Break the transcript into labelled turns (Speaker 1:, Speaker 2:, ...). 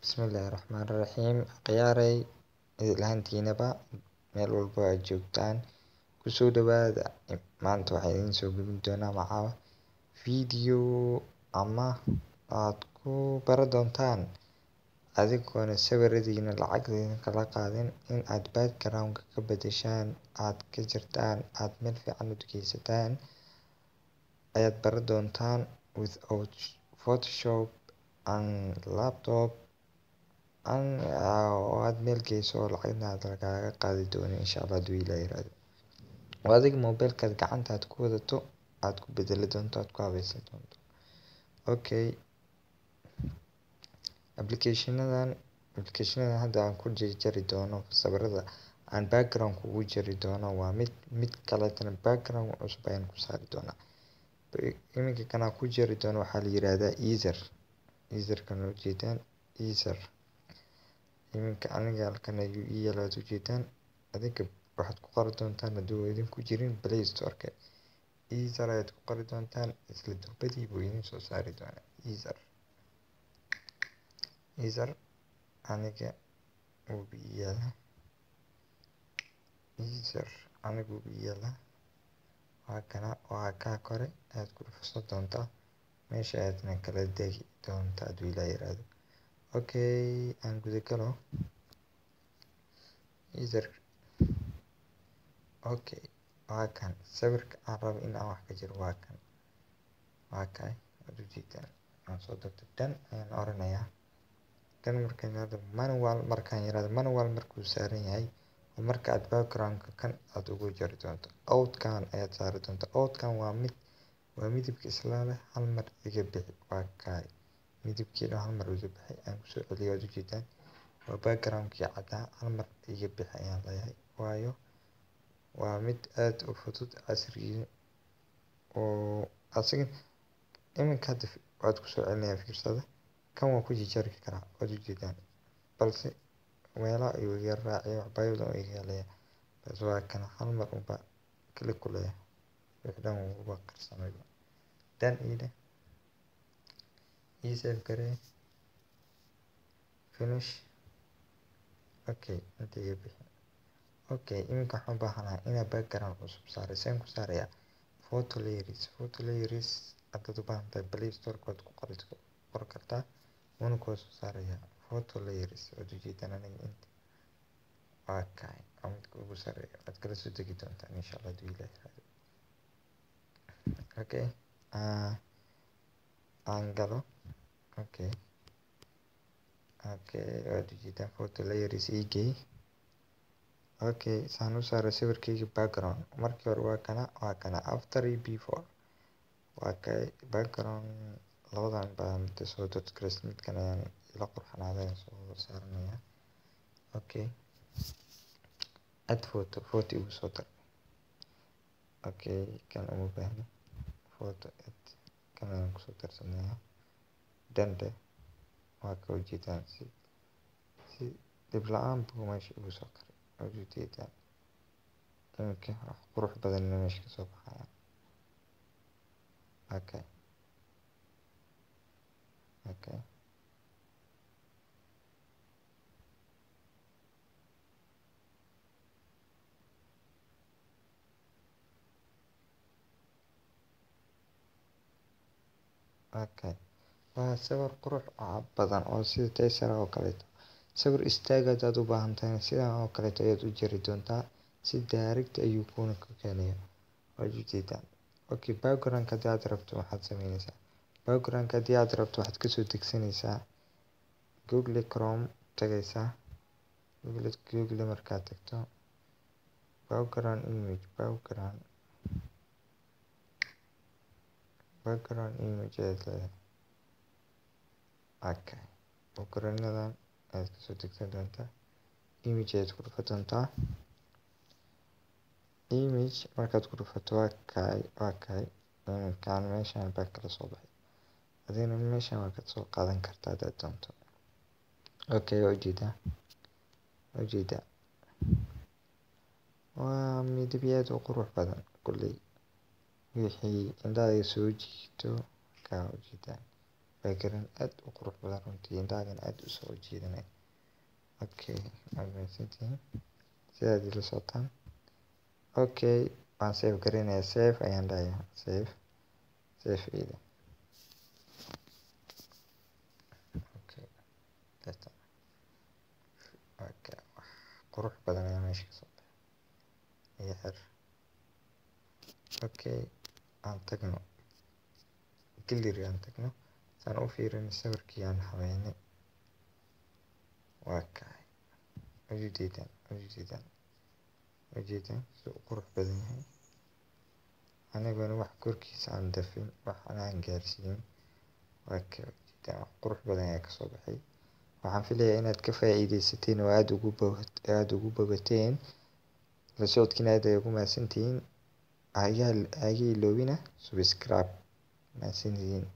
Speaker 1: Bismillaahi Raxmaani Raxiim. Akhyaareey, idil ahaantiinaba meel walbo aad joogtaan, kusoo dhawaada. Maanta waxaan idiin soo gudbin doonaa macaawa video ama aad ku baran doontaan adigoona sawiradiina lacag kala qaadin in aad background ka bedeshaan, aad ka jartaan, aad meel fiican u geysataan ayaad baran doontaan without Photoshop and laptop and oo aad meel geyso oo lacagna aad lagaaga qaadi doonin, insha Allah, haduu Ilaahay yiraahdo. Oo adiga mobilkaad gacanta aad ku wadato aad ku bedeli doonto, aad ku habaysan doonto. Okay, applicationadan hadda aan ku jarjari doono sawirada, aan background kugu jari doono, waa mid kaleetana background cusub ayaan ku saari doonaa. Iminka kan aan ku jari doono waxaa la yiraahdaa Easer. Easer-kan waa ujeedaan, Easer. Iminka aniga halkan ayuu ii yaalaa, waad ujeedaan. Adinka waxaad ku qori doontaan, hadduu idinku jirin Play Store-ka, Easer ayaad ku qori doontaan, isla durbadii buu idin soo saari doonaa Easer. Easer aniga wuu ii yaalaa. Easer aniga wuu ii yaalaa. Waa kana, waa kaa kore ayaad ku dhufsan doontaa, meesha ayaadna kala degi doontaa hadduu Ilaahay yiraahdo. Okay, aan guda galo Easer. Okay, waa kan sawirka aan rabo in aan wax ka jaro, waa kan, waa kay, waad ujeedaan. Aan soo doortay, done ayaan oranayaa. Done markaan yiraahdo, manual markaan yiraahdo, manual markuu saaran yahay oo marka aad background-ka kan aad ugu jari doonto, outkan ayaad saari doontaa. Outkan waa mid, waa midabka isla leh. Hal mar iga bixi, waa kaay, midabkii dhan hal mar iga bixi. Aan kusoo celiyo, waad ujeedaan, waa background-kii caddaa, hal mar iga bixi ayaan leeyahay, waayo waa mid aad u fudud casrigii oo asaga. Iminka hadda waad kusoo celinayaa, fiirsada, kan waan ku jarjari karaa, waad ujeedaan, balse meelaha ayuu iga raacay, waxyaabo badan oo iga heleya. Balse waa kana, hal mar unbaa click ku leeyahay, wixii dhan wuuba qarsamay. Done ii dheh, ii save garee, finish. Okay, inta iga bixi. Okay, iminka waxaan u baahanahay inaan background cusub saaro. Seen ku saarayaa? Photo layers, photo layers haddaad u baahan tahay, Play Store waad ku qori kartaa, wuuna kuu soo saarayaa photo layers. Waad ujeedaan, aniga inta waa kay, waa midka ugu sareeya. Waad kala soo degi doontaan, insha Allah, hadduu Ilaahay yiraahdo. Okay, aan galo. Okay, waad ujeedaan, photo layers ii geey. Okay, saan u saaray sawirkayga background markii hore, waa kana, waa kana after iyo before, waa kay background. Labadan baa mid soo doortay gareys, midkan ayaan ila qurxanaaday, soo saaranaya. Okay, add photo, photo igu soo dar. Okay, kan uma baahni. Photo add, kan ayaan kusoo darsanaya. Done dheh. Waa ka, ujeedaan, si dhib la'aan buu meesha igu soo koray, waad ujeedaan. Iminka wax qurux badan meesha kasoo baxaya. Okay, waa sawir qurux badan oo sida taysara oo kaleeto. Sawir istaag hadaad u baahan tahay, sidan oo kaleeto ayaad u jari doontaa, si direct ayuu kuuna ka keenaya, waad ujeedaan. Okay, background haddii aad rabto, waxaad sameynaysaa, background haddii aad rabto, waxaad kasoo degsanaysaa Google Chrome, tagaysaa Google. Google markaad tagto, background image, background image ayaad leedahay. Okay, background-adan ayaad kasoo degsan doontaa, image ayaad ku dhufan doontaa. Image markaad ku dhufato, waa kay, waa kay. Iminkaan meeshan baa kala soo baxay, adigna meeshan waa ka soo qaadan kartaa haddaad doonto. Okay, waa ujeedaa, waa ujeedaa, waa midabyo aad u qurux badan kulley, wixii indhahaaga soo jiito kaa, ujeedaan. Background aad u qurux badan runtii, indhahagana aad u soo jiidanaya. Okay, waad mahadsantihiin sidaad ila socotaan. Okay, waan save gareynayaa, save ayaan dhahayaa, save, save ida. Okay, data. Okay, wax qurux badan ayaa meesha kasoo baxay. Iga xir. Okay, aan tagno gallery, aan tagno saan u fiirino sawirkii aan habeynay. Waa kay, ujeedaan, ujeedaan, ujeedaan siduu u qurux badan yahay, aniguna wax korkiisa aan dafin, wax aan gaarsiin. Waa kay, ujeedaan, wax qurux badan ayaa kasoo baxay. Waxaan filayaa inaad ka faa'iidaysateen oo aada ugu bogateen. La socodkiina aad ay ugu mahadsantihiin. Haga iloobina subscribe. Mahadsantihiin.